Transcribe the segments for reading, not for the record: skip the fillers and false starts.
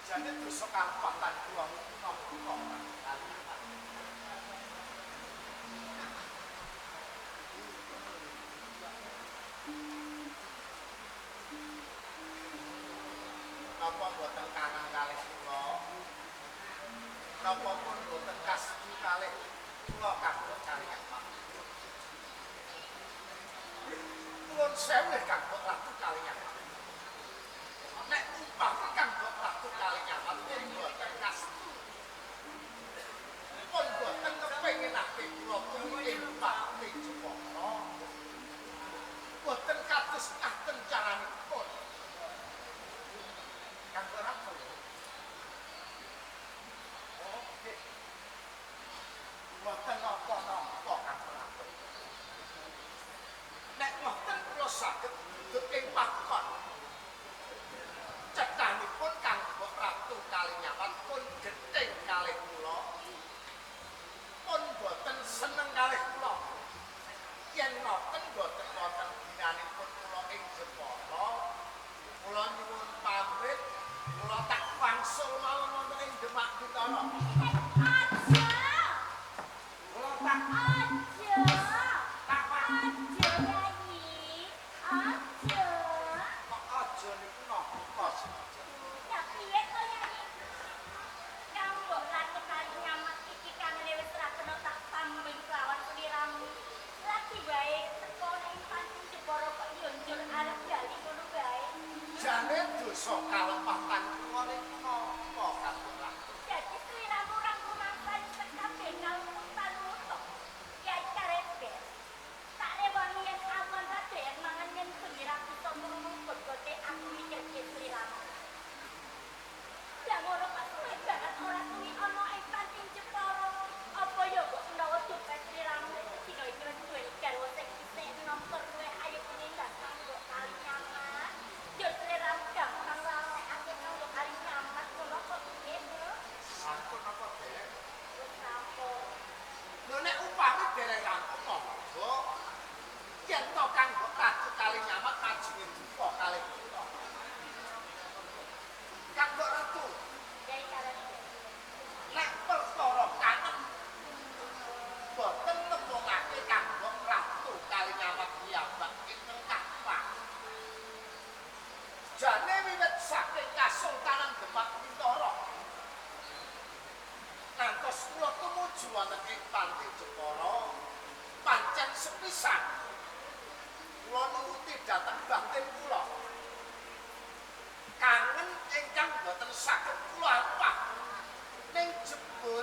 Jane dosa kalepatan kula napa Kalinyamat. Napa mboten kangen kalih kula? Napa pun mboten kasedu kalih kula kanggo Kalinyamat? Nuwun sewu kanggo Ratu Kalinyamat. Nek umpami kanggo Ratu Kalinyamat pun mboten kasedu, pun mboten kepinginake kula turu ing Pati Jepara. Mboten kados ngaten caranipun. Kanggo Ratu. Oke. Mboten napa-napa kanggo Ratu. Nek ngoten kula saged ndudut ing pakon. Cethanipun kanggo Ratu Kalinyamat pun gething kalih kula. Pun boten seneng kalih kula. Yen ngoten boten wonten ginanipun kula ing Jepara. Kula nyuwun pamit, kula tak wangsul mawon wonten ing Demak Bintara. Aja. Kula tak Aja. tak Aja, Yayi. Aja. Kok aja niku napa sih? Ya piye to, Yayi? Kang mbok Ratu Kalinyamat iki kangene wis ra kena tak sambing kelawan sliramu. Lagi wae teko ning Panti Jepara kok yo njur arep bali ngono wae. Jane dosa kalepatan kula niku napa kanggo Ratu? Dadi sliramu ora rumangsa kabeh kalumutan wutuh. Yai Karebet. Tak rewangi yen awan ra doyan mangan yen bengi ra bisa ngrungu bogote aku mikirke sliramu. Lah ngono kok suwe banget ora suwi ana ing Panti Jepara. Apa ya mbok menawa dompet sliramu dina iki wis duwe garwa sing isih enom tur luwih ayu tinimbang kanggo Kalinyamat. Yo sliramu gampang lalekake kanggo Kalinyamat ngono kok piye lho? Sampun napa dereng? Wis rampung. Lho nek upami dereng rampung monggo. Yen to kanggo Ratu Kalinyamat majenge duka kalih kula. Kanggo Ratu, Yai Karebet. nek perkara kangen boten nembungake kanggo Ratu Kalinyamat piyambak ingkang kathah. Jane wiwit saking Kasultanan Demak Bintara ngantos kula tumuju wonten ing Panti Jepara, pancen sepisan kula nuruti dhateng batin kula. Kangen ingkang boten saged kula ampah ning jebul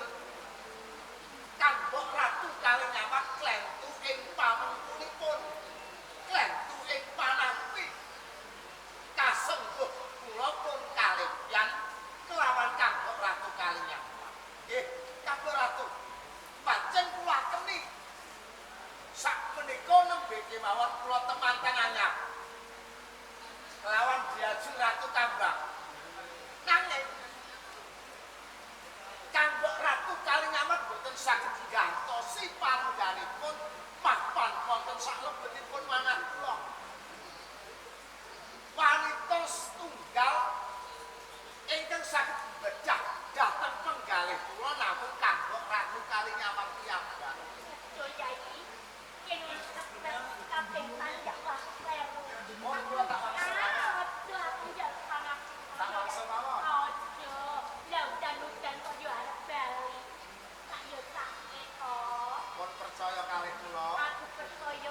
kanggo Ratu Kalinyamat klentu ing pamengkunipun, klentu ing panampi. Kasengguh kula pun kalebyan kelawan kanggo Ratu Kalinyamat. Nggih, kanggo Ratu, pancen kula keni sakmenika nembe kemawon kula temanten anyar kelawan diaju Ratu Kambang. Nanging kanggo Ratu Kalinyamat boten saged nggantosi panunggalipun mapan wonten saklebetipun manah kula. Wanita setunggal ingkang saged bedah dhateng penggalih kula namung kanggo Ratu Kalinyamat piyambak. Aja Yai, yen wis kebet kabeh tanggap wah kleru. Mohon kula tak wangsul. Ah, aja aku njaluk pangapura. Tak wangsul mawon. Aja. Lah udan-udan kok yo arep bali. Tak yo sake to. Pun percaya kalih kula. Aku percaya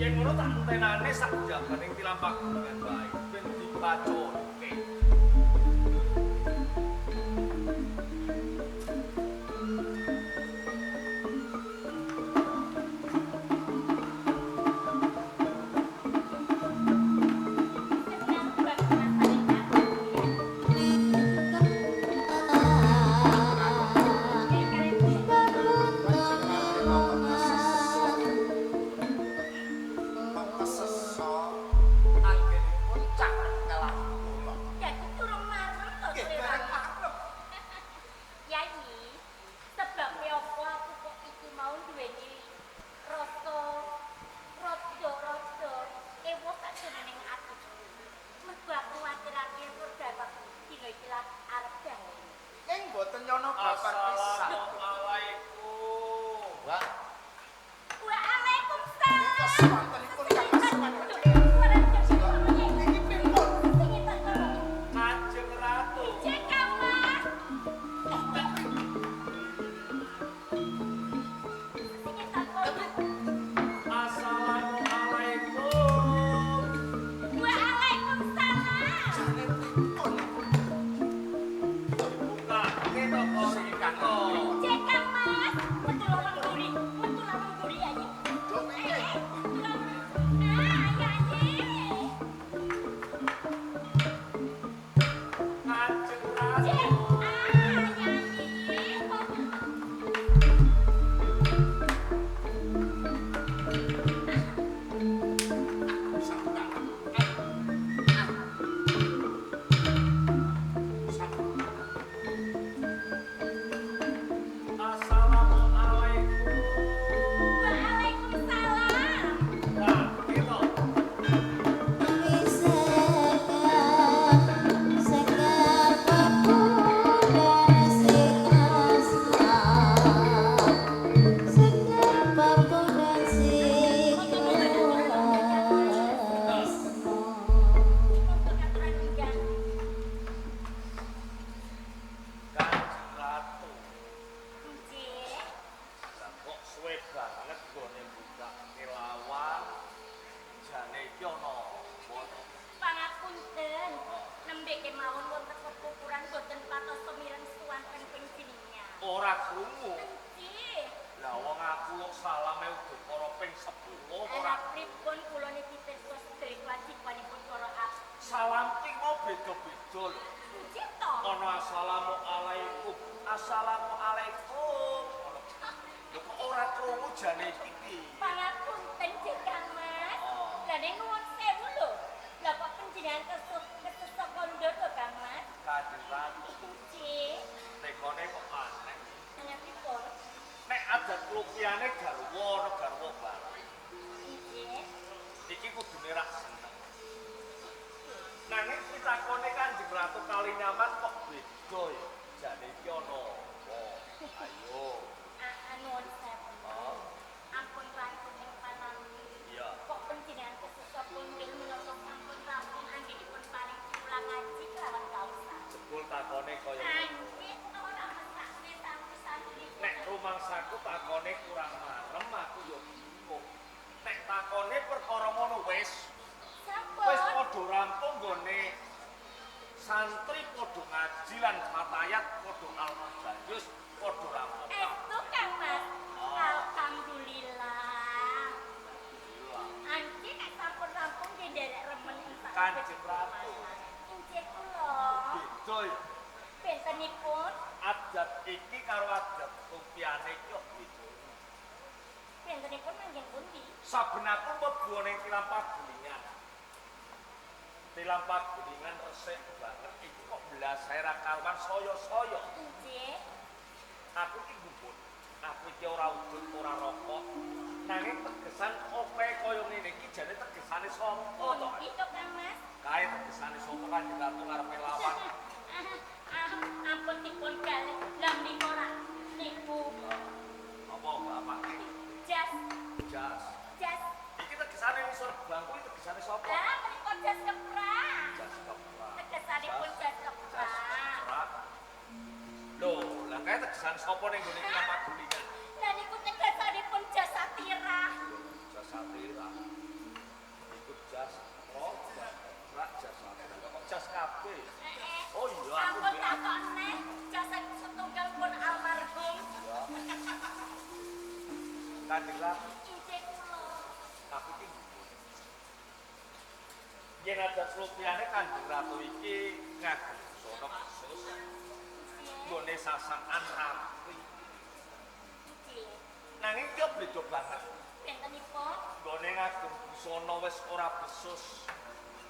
Yen ngono tak entenane sak jabaning tilampak gulingan wae ben dibacoke. Seneng banget rasane aku. Kok keseso anggenipun caket kelas kula. Jadi durung marem to Nggih, Sri bareng Rama. marem. Yai, sebabe apa aku kok iki mau duweni rasa rada-rada ewa sakjroning atiku. Mergo aku kuwatirake purbawa dina iki lak arep dalu. Ning mboten nyono babar pisan. Assalamualaikum. Wah, Waalaikumsalam. niku swantenipun Kang Mas Niki pripun? Kanjeng Ratu. Cek Kang Mas. Assalamualaikum. Waalaikumsalam. Jane pripun? Dibukake to kok to. Cek Kang Mas, metu lawang mburi, metu lawang mburi ayo. Lho piye? Metu lawang. Ah, ayo ayo. Kanjeng Cek, Ratu. ah, ayo Assalamualaikum. Waalaikumsalam. Nah, gitu. Untuk aturan enggak. Kanjeng Ratu. Nggih. Lah kok suwe banget gone bukake lawang. Jane iki ana apa to? Pangapunten, nembe kemawon wonten pekukuran boten patos sumireng suwanten panjenengan. Ora krungu. Nggih. Lah wong aku kok salame udakara ping 10 ora. Lah pripun kula niki pirsa sedaya kewajibanipun para abdi. Salam ki mau beda-beda lho. Nggih to. Ana assalamualaikum, assalamualaikum. Ngono. Lho kok ora krungu jane iki piye? Pangapunten Cek Kang Mas. Oh. Lah nek nuwun sewu lho. Lah kok panjenengan kesesok kondo to Kang Mas? Kanjeng Ratu, Nggih. tekone kok aneh. Nanya pripun? Nek adat klupiyane garwa ana garwa bareng. Nggih. Iki kudune rak seneng. Nanging pitakone Kanjeng Ratu Kalinyamat kok beda ya. Jane iki ana apa? Ayo. Ah, nuwun sewu. Oh, Ampun wantun ing panampi. iya. Kok panjenengan kesesok kondo menapa sampun rampung anggenipun paring kula ngaji kelawan kausan. Jebul takone kaya ngono. Anjir, ora mesakne santri-santri. Nek rumangsaku takone kurang marem aku yo bingung. Nek takone perkara ngono wis Sampun. wis padha rampung nggone santri padha ngaji lan fatayat padha al-majayus padha rampung. Estu Kang Mas. Oh. Alhamdulillah. Anjir nek sampun rampung nggih nderek remen ing sak Kanjeng Ratu. Injih kula. Beda ya. Bentenipun, Adat iki karo adat kumpiyane iki kok beda. bentenipun manggen pundi? Saben aku mlebu ning tilampak gulingan. Tilampak gulingan resik banget iki kok blasah ra karuan saya-saya. Injih. Aku iki gumun. Aku iki ora udut, ora rokok. Nanging tegesan ope kaya ngene iki jane tegesane sapa to? Pundi to Kang Mas? Kae tegesane sapa Kanjeng Ratu ngarepe lawang. Ampun dipun galih. Lah menika ora niku Apa bapake? jas Jas. jas. Iki tegesane ngisor bangku iki tegesane sapa? Lah menika jas keprak. Jas keprak. Tegesanipun jas Jas keprak. keprak. Lho, lah kae tegesane sapa ning gone tilampak gulingan? Lah niku tegesanipun jas satirah. Jas satira. Kanjeng Ratu. Injih kula. Aku iki gumun. Yen adat slopiyane Kanjeng Ratu iki ngagem busana khusus nggone sasakan rapi. Injih. Nanging ki beda banget. Bentenipun Nggone ngagem busana wis ora besus.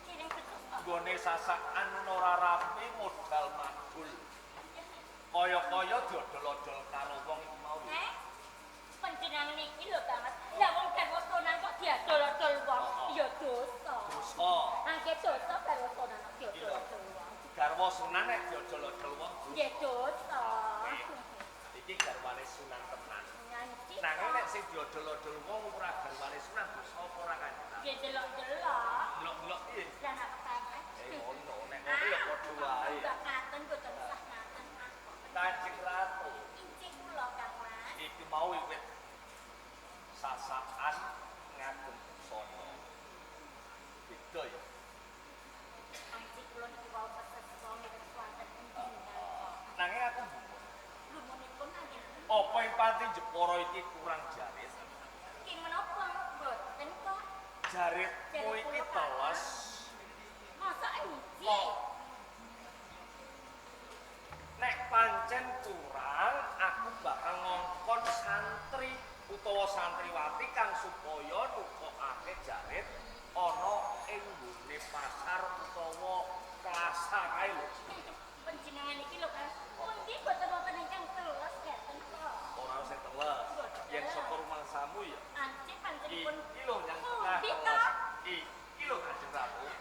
kireng besus kok. Nggone sasakan ora rapi modal madul. Kaya-kaya diodol-odol karo wong iku mau. Heh? Panjenengan niki lho Kang Mas. Lah wong garwa sonan kok diadol-adol wong, ya dosa. Dosa. Angke dosa garwa sonan kok diadol-adol wong. Garwa sunan nek diodol-odol wong. Nggih dosa. Iki garwane sunan tenan. Nganti. Nanging nek sing diodol-odol wong ora garwane sunan dosa apa ora Kanjeng Ratu? Nggih delok-delok. Delok-delok piye? Lah nak kepangan. Eh ngono, nek ngono ya padha wae. Mbak ngaten boten sah ngaten aku. Kanjeng Ratu, Injih kula Kang Mas. iki mau wiwit sasakan ngagem busana. Beda ya. Anci kula niki wau pesesa mireng swanten panjenengan kok. Nanging aku gumun. Lumunipun anggen Apa ing panti Jepara iki kurang jarit? ki menapa boten kok. Jaritmu iki teles. Masa injih? Kok nek pancen kurang, aku bakal ngongkon santri utawa santriwati kang supaya nukokake jarit ana ing nggone pasar utawa plaza kae lho. Panjenengan iki lho Kang, pundi boten wonten ingkang teles ngeten kok. Ora usah teles. Yen saka rumangsamu ya. Anci panjenenganipun Iki lho yang tengah pundi teles. to? Iki lho Kanjeng Ratu. Oh,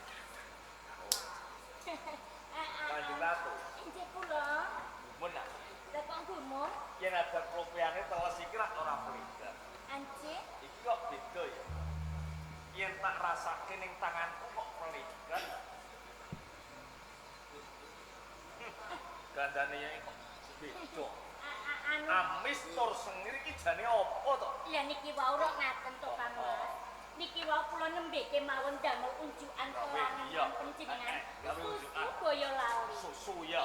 Kanjeng Ratu. Injih kula. Gumun aku. Lah kok gumun? Yen adat klopeyane teles iki rak ora beda. Anci Iki kok beda ya. Yen tak rasake ning tanganku kok pelikan. Gandane ya kok beda. anu Amis tur sengir iki jane apa to? Lah niki wau rok ngaten to Kang Mas. Niki wau kula nembe kemawon damel unjukan Gawe, kelangan iya. panjenengan. Gawe Susu unjukan. Boyolali. Susu ya.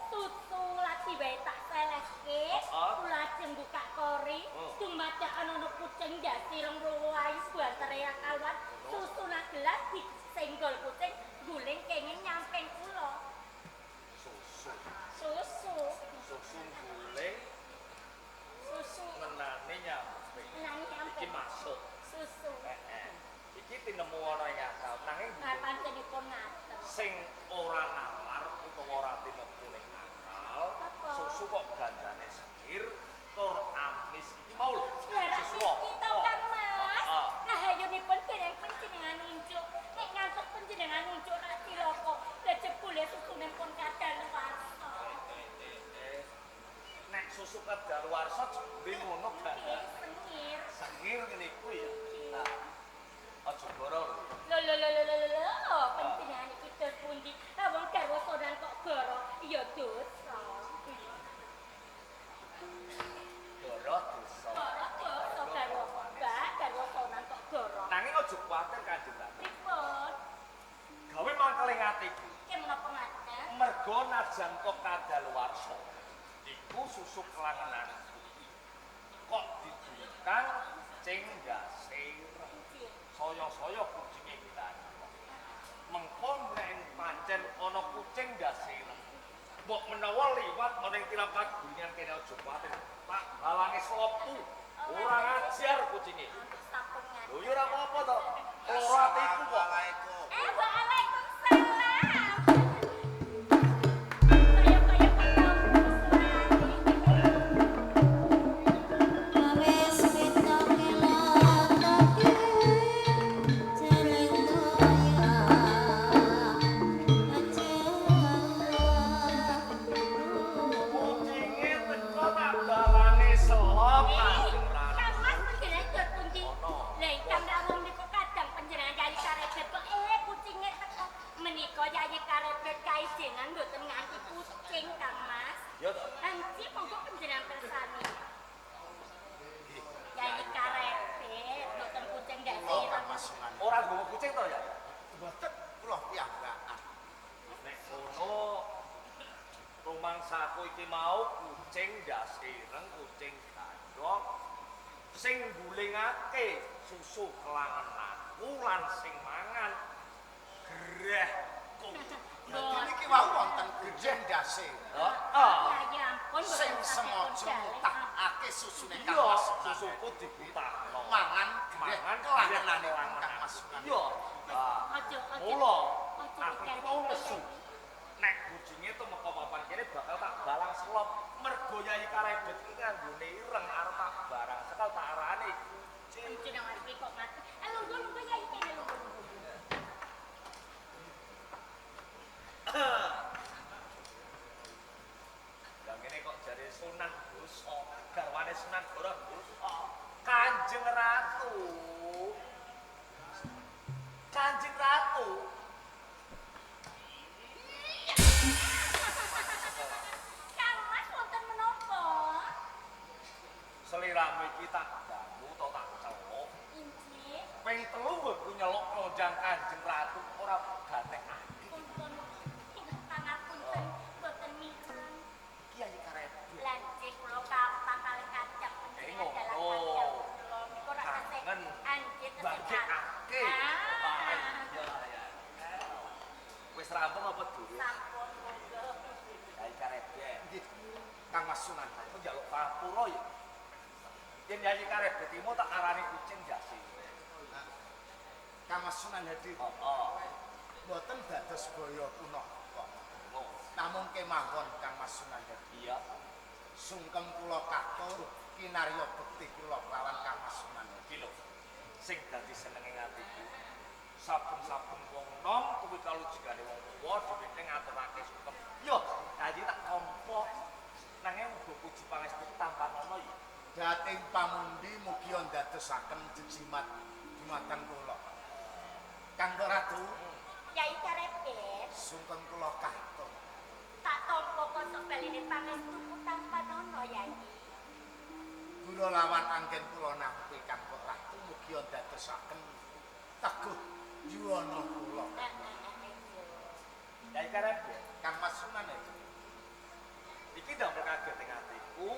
Susu lati wae tak selehke. Heeh. Kula ajeng buka kori. Oh. Dumadak ana kucing ndase rong wae bantere kaluan. Susu nang gelas disenggol kucing guling kenging nyamping kula. Susu. Susu. Susu guling Susu ngenane nyampe. nang Iki nyamping. masuk. Susu. Heeh. Iki tinemu ana ing akal nanging Nah, panjenenganipun ngaten. sing ora nalar utawa ora tinemu ning akal, Apa? susu kok gandane sengir tur amis iki mau lho. Lah Susu niki to apa? Kang Mas. Heeh. Rahayunipun dereng panjenengan unjuk. Nek ngantos panjenengan unjuk rak cilaka. Lah jebule susune pun kadaluwarsa. Eh, Nek susu kadaluwarsa jebule ngono Nggih, gandane. sengir. Sengir ngene iku ya. Nah, aja goro lho. Lho lho lho lho lho lho, panjenengan iki dos pundi? Lah wong garwa sonan kok goro, ya dosa. Goro dosa. Goro dosa garwa. Mbak, garwa sonan kok goro. Nanging aja kuwatir Kanjeng Ratu. Pripun? Gawe mangkeling atiku. Ki menapa ngaten? Mergo najan to kadaluwarsa iku susu kelangenan kok diduwikan kucing ndase ireng. Nggih. Saya-saya kucinge gandhong. Mengko nek pancen ana kucing ndase ireng. Mbok menawa liwat ana ing tilam pagulingan kene aja kuwatir. Tak halangi slopu. Ora ngajar kucinge. Sampun ngaten. Lho ya ora apa-apa to. Loro atiku kok. Assalamualaikum. Waalaikumsalam. Kaya-kaya ketemu suarane. Wis ketok kelotake jaring toya aja. Kucinge teko tak balane selop Kanjeng Ratu. Kang Mas panjenengan dos pundi? Ono. Lah ingkang rawuh niku kadang panjenengan Yayi Karebet kok kucinge teko. Menika Yayi Karebet kaijenan mboten nganti kucing Kang Mas. Ya to. Anci monggo panjenengan pirsani. Yayi Karebet mboten kucing ndak Kula Kang ireng. Mas Sunan. Ora nggawa kucing to ya? Mboten kula piyambakan. Nek ngono rumangsaku iki mau kucing ndas ireng, kucing gandhong. Sing nggulingake susu kelangenanku lan sing mangan grehku. Dadi niki wau wonten kucing ndase. Heeh. Ya ya ampun Sing mboten sengaja saged mutahake susune Kang Iya, Mas Sunan. susuku diputahno. Mangan greh Mangan kelangenanipun Kang Mas Sunan. Iya. Ah. Aja aja. Mula Aja aku iki mau nesu. Nek kucinge tumeka papan kene bakal tak balang selop. Mergo Yai Karebet iki nganggone ireng arep tak barang sekal tak arane kucing. Jeneng arep kok mati. Eh lungguh lungguh Yai kene lungguh lungguh. Lah ngene kok jare Sunan Dosa, garwane Sunan Borobudur. Kanjeng Ratu. Kanjeng Ratu. Kang Mas wonten menapa? Seliramu iki tak dangu to tak celuk. Inggih. Ping telu aku nyeluk lonjang Kanjeng Ratu ora gatekake. Punten ingkang pangapunten mboten mireng. Kiai Karebet. Lanjik kula kapan kalih kacang Eh, panjenengan dalah ngono. kacang kula niku ora tesih Kangen. anjit tesih Bangkitake. Ah. Iya, iya. Wis rampung apa durung? Sampun monggo. Kiai Karebet. Nggih. Kang Mas Sunan. Aku njaluk pangapura ya. Yen Yai Karebet iki mau tak arani kucing jase. Kang Mas Sunan Hadi Heeh. mboten dados boyo punapa. Ngono. Namung kemawon Kang Mas Sunan Hadi. Iya. Sungkem kula katur kinarya bekti kula kelawan Kang Mas Sunan Hadi. Iki lho. Sing dadi senenge atiku. Saben-saben wong nom kuwi kalujengane wong tuwa dheweke ngaturake sungkem. Yo, dadi tak tampa. Nanging uga puji pangestu tampanono ya. Dating pamundi mugi ndadosaken jejimat dumateng kula. Kang Ratu, Yai Karebet sungkem kula katur. tak tampa kosok baline pangestuku tampanono Yai. Kula lawan anggen kula nampi Kang Ratu mugi ndadosaken teguh yuwana kula. Yai Karebet, Kang Mas Sunan Hadi. iki ndamel kaget ing atiku.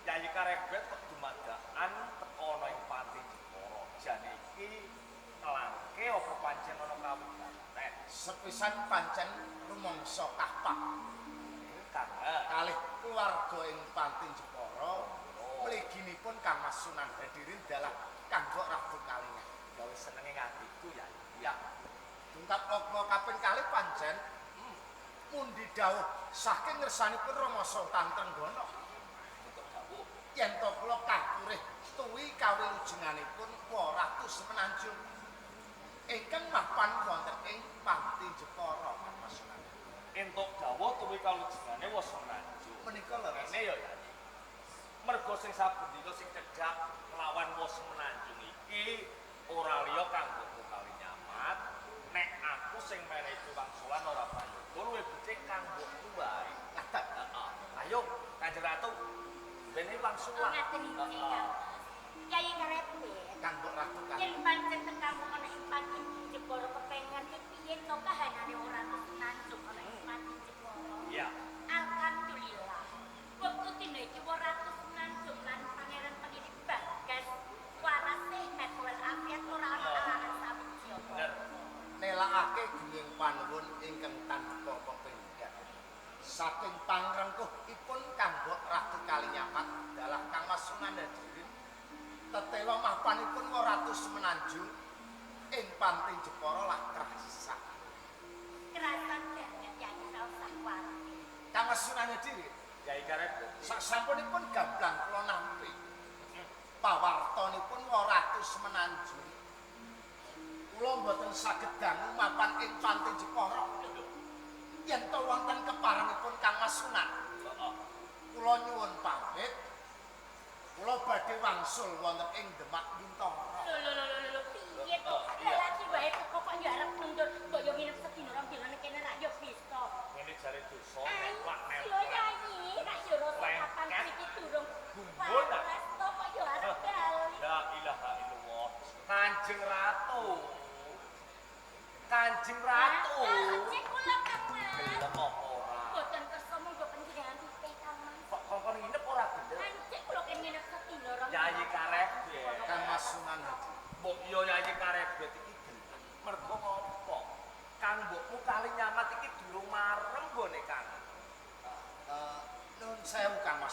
Yai Karebet kok dumadakan teka ana ing Pati Jepara. Jane iki ngelangke apa pancen ana kawigaten? Sepisan pancen rumangsa kapak Kangen. kalih keluarga ing Panti Jepara mliginipun Kang Mas Sunan Hadirin dalah kanggo Ratu Kalingan. Gawe senenge atiku ya. Ya. Dungkap kula kaping kalih pancen mundi dawuh saking ngersanipun Rama Sultan Trenggana Untuk dawuh. yen to kula katurih tuwi kawilujenganipun Wa Ratu Semenanjung ingkang mapan wonten ing Panti Jepara Kang Mas Sunan. Entuk dawuh tuwi kalujengane wis Semenanjung. Menika leres. Ngene ya Yai. Mergo sing saben dina sing cedhak kelawan wis Semenanjung iki ora liya kanggo kali nyamat. Nek aku sing menehi wangsulan ora prayoga luwih becik kanggo wae. Ngaten. Heeh. Ayo Kanjeng Ratu. Bene wangsulan. Ngaten iki Kang Mas. Yai Karebet Kanggo Ratu yen Kalingan. pancen tekamu ana ing Panti Jepara kepengen ngerti piye to kahanane ora Semenanjung ana ing Panti Jepara. Iya. Alhamdulillah. Wektu dina iki Ratu Semenanjung lan Pangeran Pengiri Bagas waras sehat walafiat ora ana alangan sawiji apa. Bener. Nelakake gunging panuwun ingkang tanpa pepindhan. Saking pangrengkuhipun kanggo Ratu Kalinyamat dalah Kang Mas Sunan Hadirin tetela mapanipun Ratu Semenanjung ing Panti Jepara lah kerasa. Kerasa banget Yai ora usah kuwatir. Kang Mas Sunan Hadirin Yai Karebet. sasampunipun gamblang kula nampi pawartanipun Ratu Semenanjung kula mboten saged dangu mapan ing Panti Jepara. Yen to wonten keparengipun Kang Mas Sunan, Heeh. kula nyuwun pamit. Kula badhe wangsul wonten ing Demak Bintara. Lho lho lho lho lho piye to? Iya. Lelaki wae teko kok ya arep mundur, mbok yo nginep sedina rong dina nek kene rak yo bisa. Ngene jare dosa Ayo nemplak yo nemplak. Yai, rak yo rasa kapan Lengket. iki durung Gumbul, tak? waras to kok yo arep bali. La ilaha illallah. Kanjeng Ratu. Kanjeng Ratu. Ah, cek kula Kang Mas. Gelem apa ora? Mboten kersa monggo panjenengan pipih Kang Mas. Kok kongkon nginep ora gelem? Ancik kula ken nginep sedina rong Yai Karebet.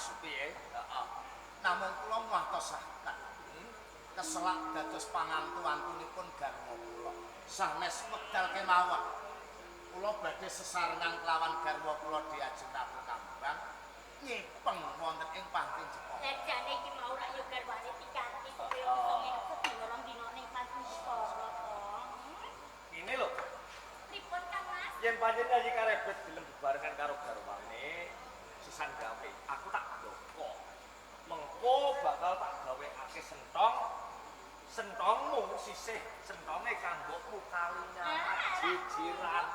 Mas. Piye? Heeh. Namung kula ngatosaken keselak dados pangantu-antunipun garwa kula. Sanes wekdal kemawon. Kula badhe sesarengan kelawan garwa kula Diajeng Ratu Kambang nyipeng wonten ing Panti Jepara. Lah jane iki mau rak yo garwane diganti supaya bisa nginep sedina rong dina ning Panti Jepara to. Ngene lho. Pripun Kang Mas? Yen pancen Yayi Karebet gelem bebarengan karo garwane sisan gawe, aku tak ndoko. Mengko bakal tak gawekake sentong. Sentongmu sisih sentonge kanggoku kalinya jejeran.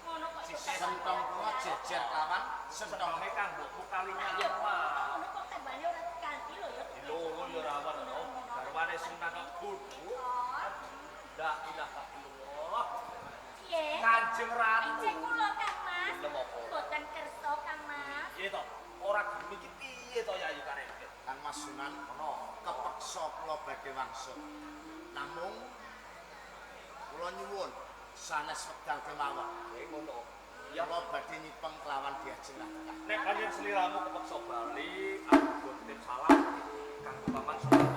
Ngono kok yo Sisih Sentong kula jejer kelawan sentong Sentonge kanggoku kalinya. Lah yo ngono kok tambane ora diganti lho ya. Lho ya ora ono. Garwane Sunan kok bodho. La ilaha illallah. Piye? Kanjeng Ratu. Ijek kula Kang Mas. Gelem apa? Mboten kersa Kang Mas. Piye to? Ora gelem iki piye to Yayi Karebet? Kang Mas Sunan Ono. kepeksa kula badhe wangsul. Namung kula nyuwun sanes wekdal kemawon. Kowe ngono. Ya Kula badhe nyipeng kelawan Diajeng Ratu Kambang. nek pancen sliramu kepeksa bali, aku go titip salam kanggo paman Sunan.